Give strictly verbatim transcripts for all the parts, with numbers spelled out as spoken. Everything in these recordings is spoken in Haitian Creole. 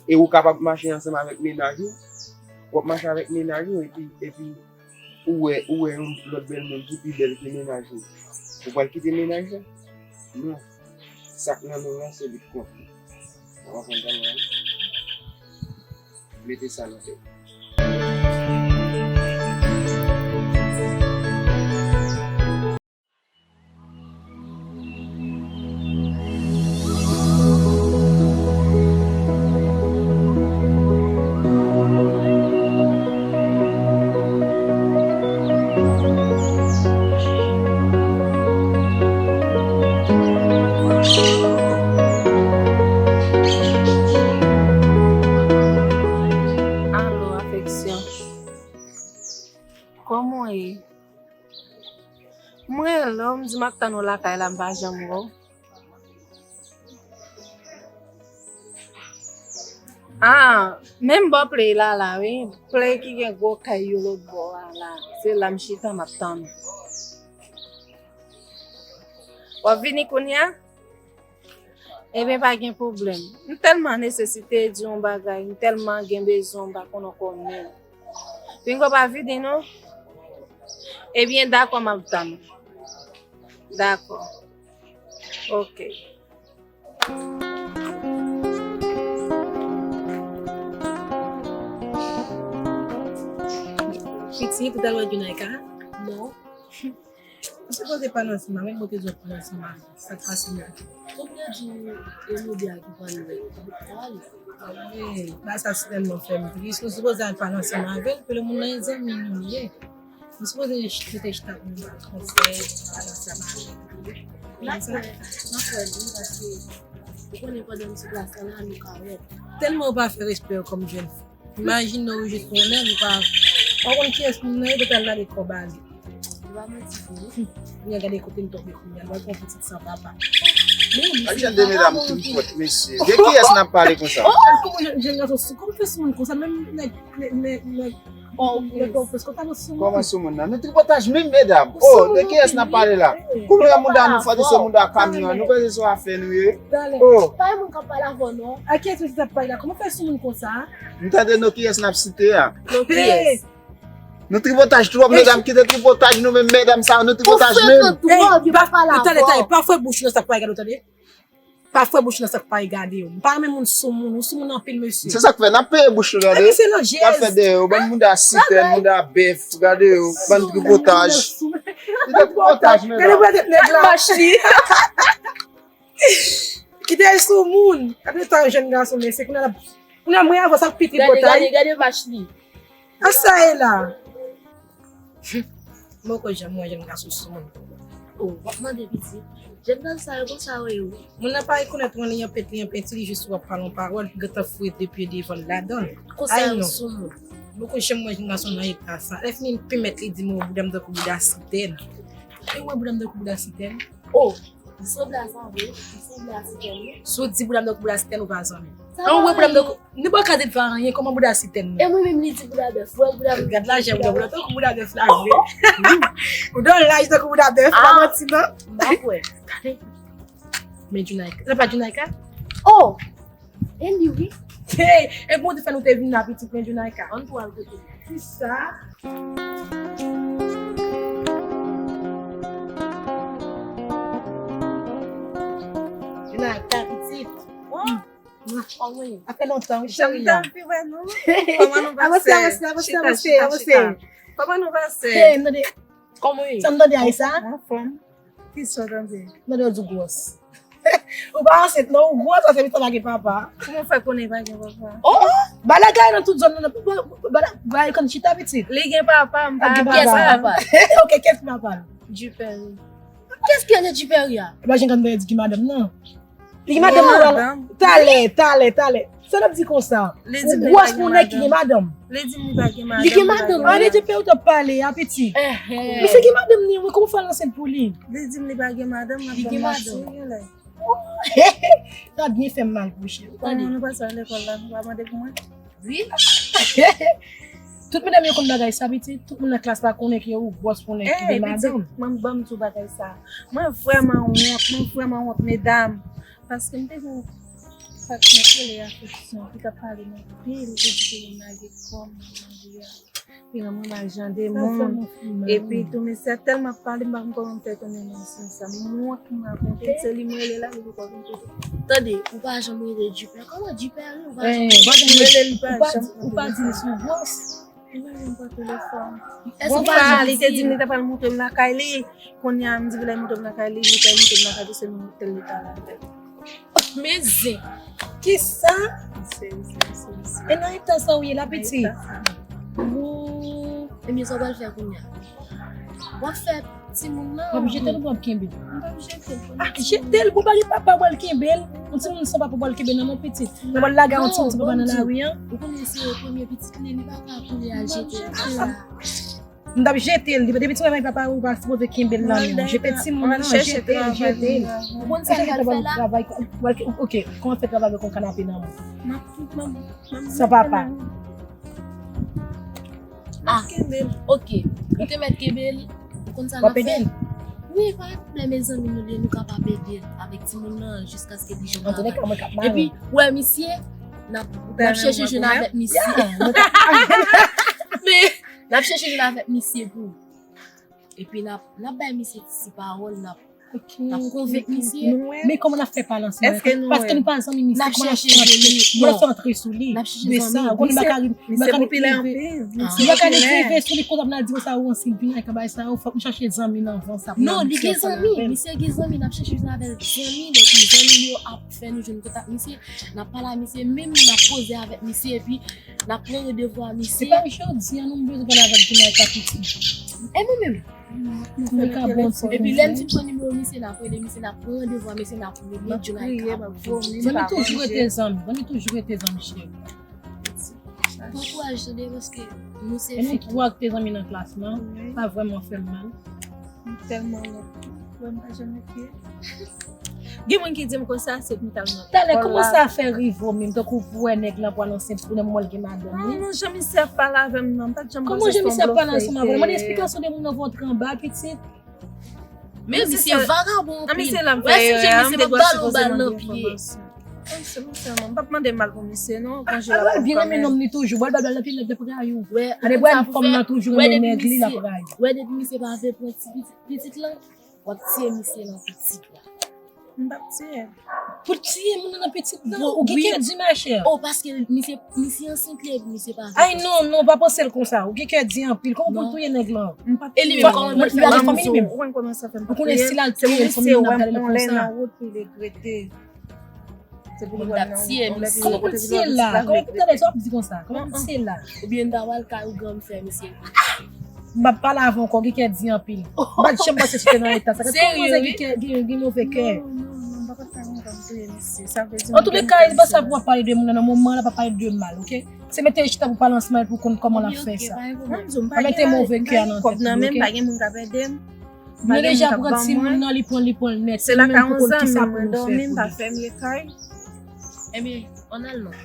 E ou kapab mache ansanm avèk mennaj ou, w ap mache avèk mennaj ou, epi, epi ou wè, ou wè yon lòt bèl moun ki pi bèl ke mennaj ou. Ou pral kite mennaj la? Non. Sa k nan men w lan, se li k konte. Ou konprann sa m pral di? Mete sa nan tèt. Alo, afeksyon. Kòman w ye? Mwen la, m di m ap tann ou lakay la, m pa janm wè w. Ah, menm bò Play la la, wi. Play ki gen gwo kay yo lòt bò a la. Se la m chita, m ap tann ou. W ap vini kounye a? Ebyen, pa gen pwoblèm. M tèlman nesesite di yon bagay, m tèlman gen bezwen, m pa konn ankò menm. Pinga w pa vini non? Ebyen, dakò, m ap tann ou. Dakò. Oke. Pitit, ou t al wè Junaika? Non. M sipoze pale ansanm avè l, mwen te di w pale ansanm avè l. Sa k pase menm? Ou te di w e Lodia ki pale wè. Pale. Bagay sa tèlman fè m tris. Nou sipoze al pale ansanm avè l, pou le moun nan e zanmi nou ye. Nou sipoze rete chita pou nou ba l konsèy, pale ansanm avè l. N ap wè, n ap wè li, paske ou konnen pandan m sou plas la, nou ka wè. Tèlman ou pa fè respè w kòm jèn fi. Imajine w jis konnen, ou pa, ou pa konn kiyès moun nan ye, depi al lage kòb a li. Ou pa manti vre. Kounye a gade kote n tonbe kounye a, nou al pran pitit san papa. Ak jan de medam tripòt, mesye. De kiyès n ap pale konsa? Oh, kòman jèn, jèn gason sou, kòman fè sou moun konsa, menm nèg, nèg, nèg, nèg, nèg, nèg, kòman sou moun nan? Nou tripòtaj menm medam. Oh, de kiyès n ap pale la? Kounye a moun da nou fòti se moun da kamyon, nou panse se afè nou ye? Oh. Pa yon moun k ap pale avè w non. A kiyès mesye t ap pale la? Kòman fè sou moun konsa? M tande non kiyès n ap site a. Non kiyès? Nou tripòtaj twòp, medam kite tripòtaj nou menm, medam sa yo, nou tripòtaj menm. Ou frekan twòp, yo pa pale avè w. Tande, tande, pa fè bouch nan sa k pa regade w, tande. Pa fè bouch nan sa k pa regade w. M pa renmen moun sou moun, ou sou moun anpil, mesye. Se sa k fè, n ap peye bouch nou, tande. N ap fè dèyè yo, bann moun da sitèn, moun da bèf, gade yo, bann tripòtaj. Kite tripòtaj, medam. Gade pwatèt nèg la. Kite l sou moun. Gade tan jèn gason, mesye, kounye a l ap, kounye a mwen avè w sa k pi tripòtaj. Gade, gade, gade vach li. A sa ye la. M poko janm wè jèn gason sou moun. Oh, w ap mande pitit. Jèn gason sa yo konsa yo ye wi. Moun nan pa rekonèt ou, li an pent, li an penti, li jis wè w ap pale yon pawòl, li gentan foure de pye devan l ladan l. Konsa yo sou moun. M poko janm wè jèn gason nan eta sa. Lè fini l pèmèt li di m, oh, bouda m tankou bouda sitèn. E w wè bouda m tankou bouda sitèn? Oh, li sanble a sa vre, li sanble a sitèn wi. Si w di bouda m tankou bouda sitèn, ou pa zanmi. An, ou wè bouda m tankou, nou pa ka di l fè anyen, kòman bouda sitèn nan? E mwen menm li di bouda bèf, wè bouda m. Gad lajè bouda, bouda tankou bouda bèf la vre. Ou dan laj tankou bouda bèf, pa manti non. M pa kwè. Men Junaika, la pa Junaika? Oh! E li wi. Hey, e bon te fè nou te vin la pitit men Junaika. Ann tou al kote. Kisa? Junaika pitit. Sa fè lontan wi cheri. Kòman nou pase? Avanse, avanse, avanse, avanse, avanse. Kòman nou pase? Hey, m tande. Kòman w ye? Sa m tande a sa? Anfòm. Kisa w tande? M tande w di w gwòs. Ou pa ansent non, ou gwòs, paske pitit la pa gen papa. Kòman w fè konnen pa gen papa? Oh, oh. Bagay nan tout zòn nan, bagay konn chita pitit. Li gen papa, m pa gen papa. Kiyès ki papa? Ok, kiyès ki papa? Dipèri. Kiyès ki ale Dipèri a? E pa jan konn di ki madanm nan. Li gen madanm nan. Talè, talè, talè. Sa n ap di konsa? Ou gwòs pou nèg ki gen madanm. Li di m li pa gen madanm. Li gen madanm. Ane de pè ou t ap pale a pitit. Misye gen madanm li, wi, kòman fè l ansent pou li? Li di m li pa gen madanm, li gen madanm. Sa byen fè m mal pou cheri. Kòman nou pase lekòl la? Ou pa mande pou mwen? Wi. Tout medam yo konn bagay sa pitit, tout moun nan klas la konnen ke ou gwòs pou nèg ki gen madanm. Pitit, mwen ban m di w bagay sa. Mwen vrèman wont, mwen vrèman wont medam. Paske m te gen Sa k mèt rele afeksyon, ki t ap pale m anpil, li te di ke li lage kò m nan manje a. Li renmen manje an de moun. Epi tou, mesye a tèlman ap pale, m pa konn kòman m fè konnen non, se sa. M wont, m rakonte, se li m rele la, li poko vin kote. Tande, ou pa janm rele Djipè. Kòman Djipè a rele? Ou pa janm rele, li pa janm. Ou pa di li sou gwòs. Li pa janm pran telefòn. Bon, sa, li te di m li ta pral montre m lakay li. Kounye a, m di lè l montre m lakay li, li pral montre m lakay li, se nou tèl li pale avè m. Men zen. Kisa? Se, se, se, se. E nan eta sa w ye la, pitit? Nan eta sa. Woo. Ebyen, sa w pral fè kounye a? W ap fè timoun nan. W ap jete l oubyen w ap kenbe l? M p ap jete l pou l. Ah, jete l pou bagay papa w al kenbe l. Yon timoun san papa w al kenbe l nan men pitit. L ap al lage yon timoun san papa nan lari an. Ou konnen se premye pitit li, li pa ka koule al jete l. M t ap jete l. Depi ti travay papa ou pa sipoze kenbe l nan men w. Jete timoun nan, jete l, jete l. Ou konn sa l pral fè la? Ok, kòman fè travay avèk yon kanape nan men w? San papa. Ah, ok. Ou te mèt kenbe l. Ou konn sa l ap fè? Wi, pa gen pwoblèm, e zanmi nou li ye, nou kapab ede l avèk timoun nan jiskaske li jwenn travay. Epi, wè misye, n ap, n ap chèche jwenn avèk misye. Men, n ap chèche jwenn avèk misye pou. Epi n ap, n ap bay misye ti pawòl, n ap, n ap konvenk misye. Men kòman n ap fè pale ansanm? Paske nou pa zanmi misye, kòman n ap fè antre? Kòman n ap fè antre sou li? De sa, ou konnen m pa ka rive, m pa ka rive sou li konsa pou n al di konsa, ou ansin vin ak bagay sa yo, fòk m chache zanmi nan van sa pou n al di ansanm avè l. Non, li gen zanmi, misye gen zanmi, n ap chèche jwenn avè l zanmi, epi zanmi yo ap fè nou jwenn kontak misye, n ap pale a misye, menm n ap koze avèk misye, epi n ap pran randevou a misye. Se pa jodi a non, m bezwen pale avèk Djounayka piti. E mwen menm. Mwen ka bon ti. Epi lè n fin pran nimewo misye, n ap rele misye, n ap pran randevou a misye, n ap rele Djounayka. Zanmi toujou rete zanmi. Zanmi toujou rete zanmi cheri. Pran kouraj tande paske nou se fi tou. E nou twa ki te zanmi nan klas lan, pa vrèman fè m mal. M tèlman wont. Wè m pa janm met pye. Gen moun ki di m konsa, se pou talman. Talè, kòman sa fè rive w menm? Tankou pou wè nèg lan pral ansent pou nèg mwen l gen madanm li. Non, non, jan misye ap pale avè m nan, m pa t janm panse se yon blofè li te ye. Kòman jan misye ap pale ansanm avè w? Mande eksplikasyon de moun nan vant anba, pitit. Men misye vagabon anpil. Wè si jan misye pa bal yon bal nan pye. M p ap mande mal pou misye non. Konje la. Byen renmen nonm li toujou. Bal bal nan pye nèg l ap rayi w. Ane bwè fòm nan toujou renmen nèg li l ap rayi. Wè depi misye pa vle pran ti pitit, pitit lan, w ap tiye misye nan pitit la. M p ap tiye. Pou tiye moun nan pitit lan? Ou gen kè di, machè. Oh, paske misye, misye ansent li epi misye pa vle. Ay non, non, pa panse l konsa. Ou gen kè di anpil. Kòman pou l touye nèg lan? E li menm kòman l fè? Ou konnen si l al touye l, fanmi l ap gade l konsa. Se pou misye wè m konn lè nan wout pou l regrete. Se pou l wè nan wout. Kòman pou l tiye l la? Kòman pou tande sa w ap di konsa? Kòman pou tiye l la? Oubyen m ta pral kay ou granm fè misye. M p ap pale avè w ankò, gen kè di anpil. M pa t janm panse si w te nan eta sa. Gad kòman manzè gen kè, gen, gen move kè. Non, non, non, m pa konn sa m t ap touye misye. Sa vle di. Antouleka, e pa sa pou w ap pale de moun nan, nan moman an la, pa pale de mal, ok? Se mete chita pou pale ansanm avè l pou konn kòman l ap fè sa. Pa mete move kè nan tèt li, ok? Kòb nan men m, pa gen moun k ap ede m. Nou deja pran timoun nan, li pran, li pran l nèt. Se lakay yon zanmi m mwen dòmi, m pa fèmye kay. Ebyen, ann al non.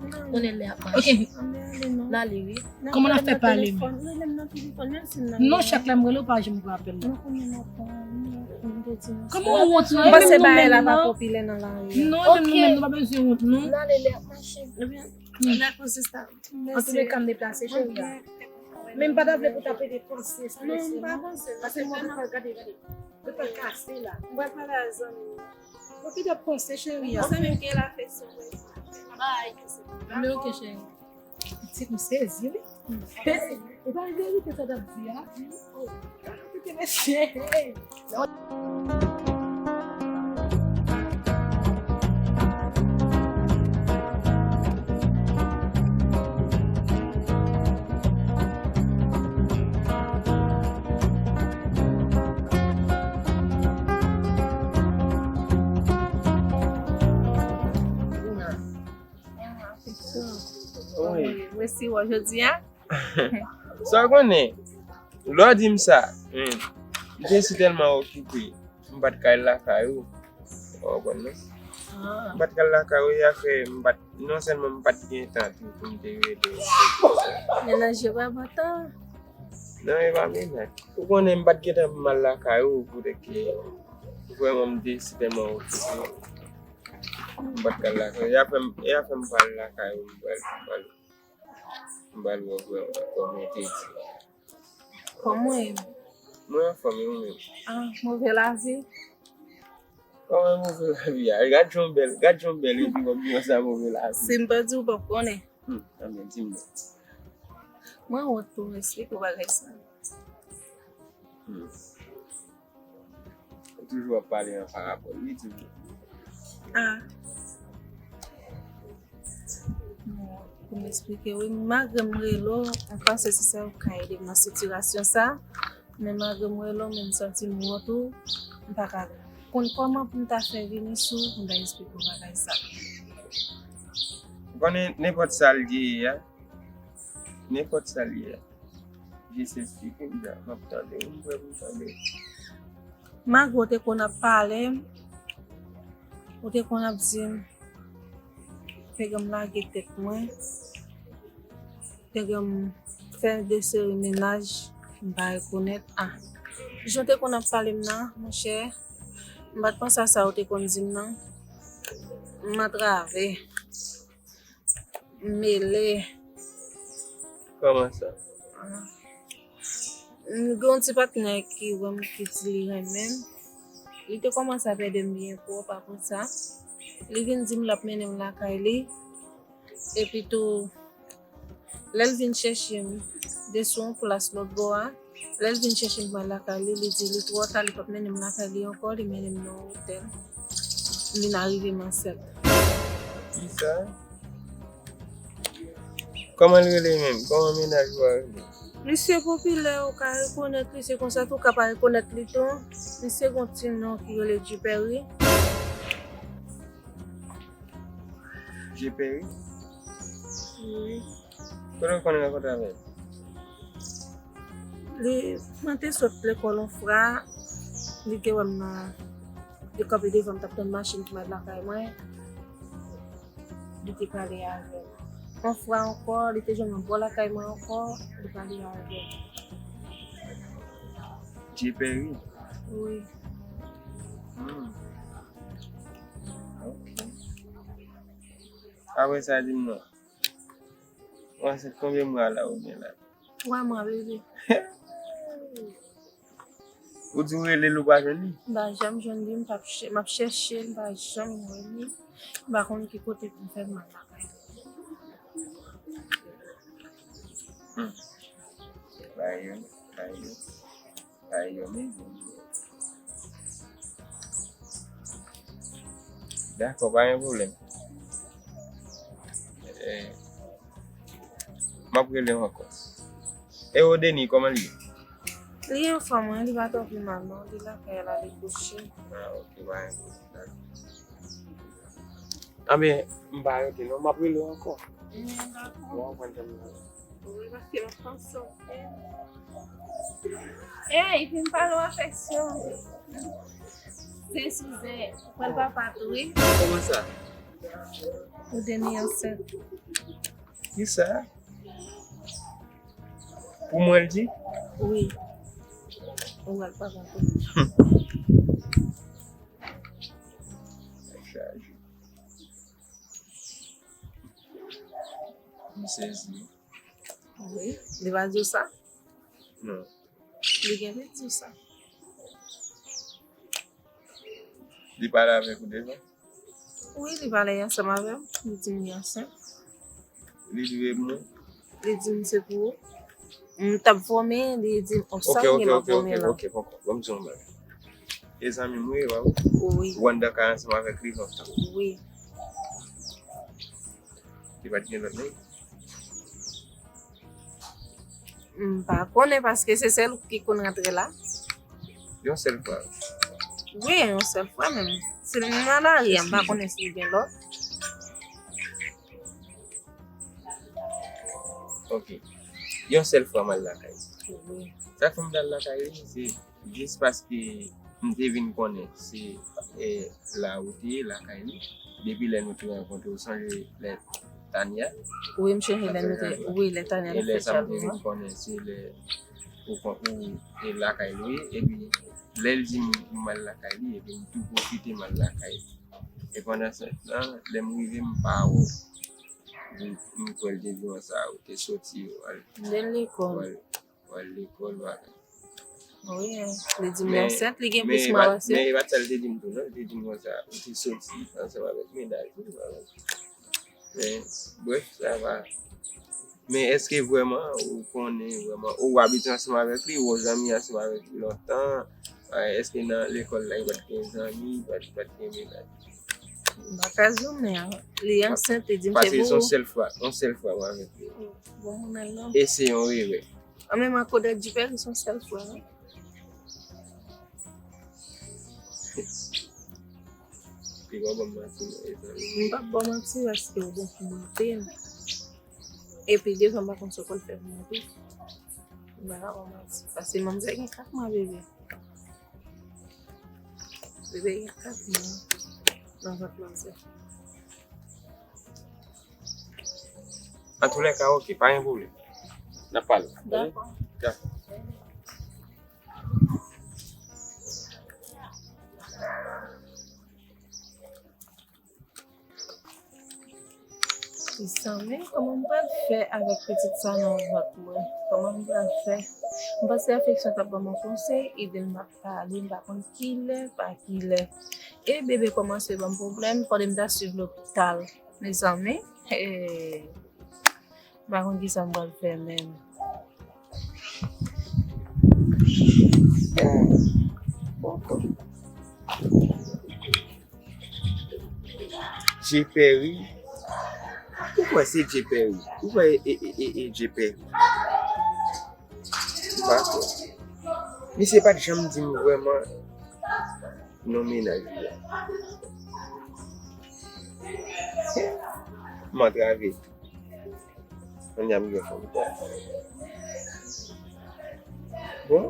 Konnen lè ap mache. Ok. N ale wi. Kòman n ap fè pale menm? Non, chak lè m rele w pa janm pran apèl la. Kòman w wont non? E menm nou menm non? Non, e menm nou menm nou pa bezwen wont non. N ale lè ap mache. Antouleka, m deplase cheri. Men m pa ta vle pou w ta pede panse sa. Non, m pa panse. Paske mwen pa gade, gade. Ou pa kase la. M pral pale a zanmi m. Ou ki t ap panse cheri a? Sa menm ki lafeksyon. Bye. Men ok cheri. Pitit m sezi wi. M sezi. E pa verite sa w t ap di a? Oh, kite mesye. Wi. Resi wè jodi a. Sa w konnen, lè w di m sa, hmm, m te si tèlman okipe, m pa t ka al lakay ou. Ou konprann non? M pa t ka al lakay ou, e afè m pa t, non sèlman m pa t gen tan tou pou m te rele w. Mennaj yo pa bon tan. Non, e pa mennaj. Ou konnen m pa t gen tan pou m al lakay ou, poutèt ke vrèman m te si tèlman okipe. M pa t ka al lakay. Y a fè m, y a fè m pa al lakay ou, m pral, m pral, m pral wè frè m, kòm mwen te di. Kòman w ye? Mwen anfòm, e ou menm? Ah, move lavi. Kòman move lavi a? Gad jan w bèl, gad jan w bèl, epi w ap di konsa move lavi. Si m pa di w, w p ap konnen. Hmm, anben, di m non. Mwen wont pou m esplike w bagay sa. Hmm. Ou toujou ap pale an parabòl, wi, toujou. Ah. Bon, pou m esplike, wi, malgre m rele w, m panse se sèl ou ka ede m nan sitirasyon sa. Men malgre m rele w, men m santi m wont ou, m pa ka konn kòman pou m ta fè vini sou, pou m ta esplike w bagay sa. Ou konnen nenpòt sa l ye a, nenpòt sa l ye a. Jis esplike m sa, m ap tande w, m prè pou m tande w. Malgre w te konn ap pale m, ou te konn ap di m, te gen m lage tèt mwen, te gen m fè de seri mennaj, m pa rekonèt. Ah, jan w te konn ap pale m nan, monchè, m pa t panse a sa ou te konn di m nan. M antrave. M mele. Kòman sa? Ah. M gen yon ti patnè ki wè m, ki di li renmen m. Li te kòmanse ap ede m byen twòp apre sa. Li vin di m l ap mennen m lakay li. Epi tou, lè l vin chèche m, de sou yon plas lòt bò a, lè l vin chèche m pral lakay li, li di li twò ta, li p ap mennen m lakay li ankò, li mennen m nan yon otèl. M vin arive m ansent. Kisa? Kòman l rele menm? Kòman mennaj ou a rele? Misye popilè, ou ka rekonèt li, se konsa tou, ou ka pa rekonèt li tou. Misye gon ti non ki rele Jipèri. Jipèri? Wi. Kote w konn rankontre avè l? Li, mwen te sot lekòl yon fwa, li te wè m nan, li kanpe devan m, t ap tann machin pou m al lakay mwen. Li te pale avè m. Yon fwa ankò, li te jwenn mwen bò lakay mwen ankò, li pale avè m. Jipèri? Wi. Hmm. Ok. Apre sa, di m non. Ou ansent konbyen mwa la ou gen la? Twa mwa, bebe. Ou di w rele l, ou pa jwenn li? M pa janm jwenn li, m p ap chè-, m ap chèche l, m pa janm wè li. M pa konn ki kote pou m fè m al lakay li. Hmm. Bagay yo, bagay yo. Ay, yo, men. Dakò, pa gen pwoblèm. Eh, m ap rele w ankò. E Odeni, kòman l ye? Li anfòm, wi, li pa twò pi mal, non. Li lakay la, li kouche. Ah, ok, pa gen pwoblèm. Dakò. Anben, m pa rete non, m ap rele w ankò. Mm, dakò. Bon, w ap konn jan m nan. Wi, paske m ap panse w. Ey, vin pale w afeksyon. Zen sou zen, ou pral papa tou, wi. Kòman sa? Ou demi ansent. Kisa? Pou mwen l di? Wi. Ou pral papa tou. Chaje. M sezi. Wi, li pa di w sa? Non. Li genlè di w sa. Li pale avèk ou deja? Wi, li pale ansanm avè m. Li di m li ansent. Li di w e mwen? Li di m se pou ou. M t ap vòmen, li di m, oh, sa ok, ok, gen m ap ok, vòmen ok, la. Ok, poko. Ban m di w yon bagay. E zanmi m wi, wa wi. Wi. Ou anndan kay ansanm avèk li lontan. Wi. Li pa t gen lòt nèg? M pa konnen paske se sèl ou ki konn rantre la. Yon sèl fwa? Wi, yon sèl fwa menm. Se nan lari a, m pa konnen si gen lòt. Ok. Yon sèl fwa m al lakay li. Wi. Sa k fè m t al lakay li, se jis paske m te vin konnen se, eh, la ou te ye, lakay li. Depi lè nou te rankontre, ou sonje lè Tania? Wi, m sonje lè nou te, wi, lè Tania te fè tchal pou mwen. E lè sa m te vin konnen, se lè ou kon, ou, e lakay li, epi lè l di m, m al lakay li, epi m tou pwofite m al lakay li. E pandan se tan, lè m rive, m pa wè w. M, m kwè l te di mwen sa, ou te soti, ou al, Mwen lekòl. ou al, ou al lekòl, bagay. Wi, li di m Men, ansent, li gen men plis e mwen pa, ansent. men e pa t sa l te di m tou, non. Li te di m konsa, ou te soti ansanm avèk medaj, wi, bagay. Men, brèf, sa va. Men èske vrèman ou konnen vrèman, ou abitye ansanm avèk li, ou zanmi ansanm avèk li lontan? Eh, èske nan lekòl la, li pa t gen zanmi, li pa t, pa t gen medaj? M pa ka zanmi, li ansent, li di m se Paske se pou yon sèl fwa, yon sèl fwa mwen avèk li. Bon, mwen menm non. E se yon erè. An menm an kote Djipèri se yon sèl fwa, non? Li pa ban m manti, non, e zanmi. M p ap ba w manti paske ou bon pou mwen anpil. Epi devan m pa konn sa w pral fè pou mwen tou. M pa ka ba w manti. Paske manzè gen kat mwa, bebe. Bebe gen kat mwa nan vant manzè. Antoulèka, oke, pa gen pwoblèm. N ap pale. Dakò. Dakò. Mezanmi, kòman m pral fè avèk pitit sa nan vant mwen? Kòman m pral fè? M panse afeksyon t ap ban m yon konsèy, ede m ap pale, m pa konn kilè, pa kilè. E bebe kòmanse ban m pwoblèm, fòde m ta swiv lopital. Mezanmi, eh, m pa konn kisa m pral fè menm. Djepèri. Ou kwè se Djepèri? Ou kwè e, e, e, e Djepèri? M pa kwè. Misye pa t janm di m vrèman non mennaj li a. M antrave. Kounye a m gen fanm kwa. Bon.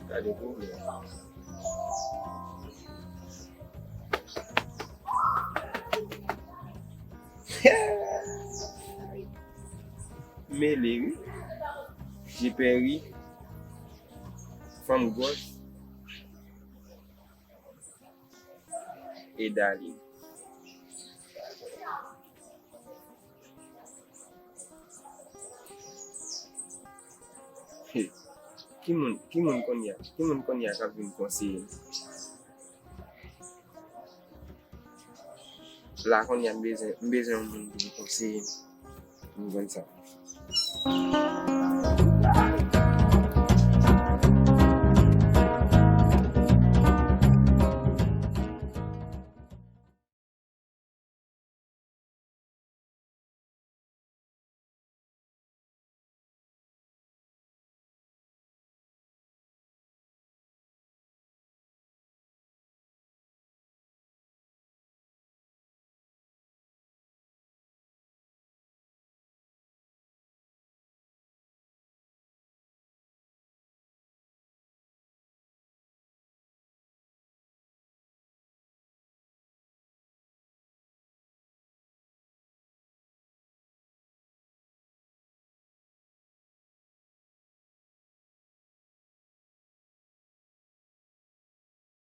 Gade pwoblèm. Mele wi. Djepèri. Fanm gwòs. E Darline. Hey, ki moun, ki moun kounye a, ki moun kounye a k ap vin konseye m? La kounye a m bezwen, m bezwen yon moun pou l konseye m. M jwenn sa.